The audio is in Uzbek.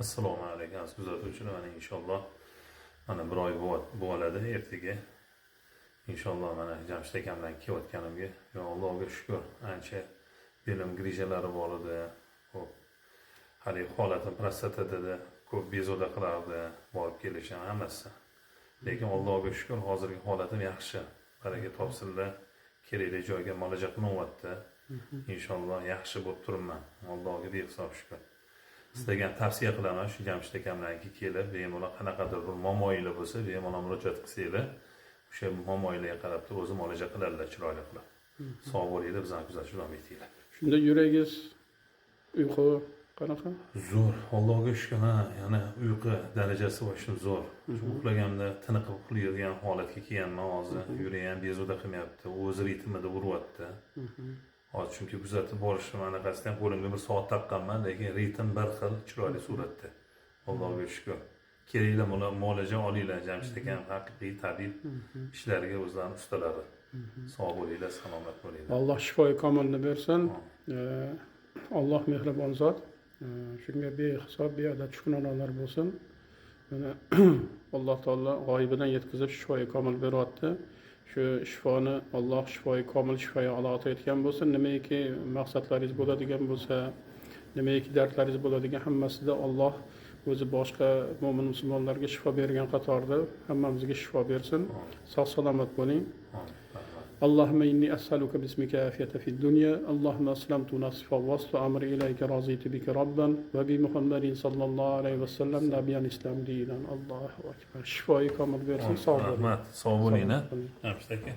Assalomu alaykum, aziz kuzatuvchilar. Mana, inshaalloh, mana bir oy bo'ladi ertaga, inshaalloh. Mana Jamshid akam bilan kelayotganimga, yo, Allohga shukur, ancha belim грыжа lari bor edi. Ho'p, haligi holatim prostatada ko'p bezovta qilardi borib kelishim, hammasi. Lekin Allohga shukur, hozirgi holatim yaxshi, baraka topsinlar. Kerakli joyga muolaja qilinyapti, inshaalloh, yaxshi bo'lib turibman, Allohga behisob shukur. Sizlarga ham tavsiya qilaman, shu Jamshid akamlarga kelib, bemalol qanaqadir bir muammoinglar bo'lsa, bemalol murojaat qilsanglar, o'sha muammoinglarga qarab turib o'zi muolaja qiladilar chiroyli qilib. Sog' bo'linglar, bizani kuzatishda davom etinglar. Shunda yuragingiz, uyqu qanaqa? Zo'r, Allohga shukur. Ha, yana uyqu darajasi вообще zo'r. Shu uxlaganimda tiniqib uxlaydigan holatga kelganman hozir. Yurak ham bezovta qilmayapti, o'zi ritmida uryapti hozir, chunki kuzatib borishim anaqasida ham qo'limga bir soat taqqanman, lekin ritm bir xil, chiroyli suratda, Allohga shukur. Kelinglar, muolaja olinglar. Jamshid akam haqiqiy tabib, ishlariga o'zlarini ustalari. Sog' bo'linglar, salomat bo'linglar. Alloh shifoi komilni bersin. Alloh mehribon zot. Shunga behisob, beadad shukronalar bo'lsin. Mana, Alloh taolo g'oyibidan yetkazib shifoi komil beryapti. Shu shifoni Alloh shifoi komil, shifoi alo ato etgan bo'lsin. Nimaiki maqsadlaringiz bo'ladigan bo'lsa, nimaiki dardlaringiz bo'ladigan, hammasida Alloh o'zi boshqa mo'min musulmonlarga shifo bergan qatorda hammamizga shifo bersin. Sog' salomat bo'ling. Amin. اللهم إني أسألك باسمك عافية في الدنيا. اللهم أسلمت نفسي، فوضت أمري إليك، رضيت بك ربا وبمحمد صلى الله عليه وسلم نبيا إسلام دينا. الله أكبر. Shifoi komil bersin. Sog' bo'ling. Rahmat, sog' bo'ling. Salomat bo'ling. Jamshid aka.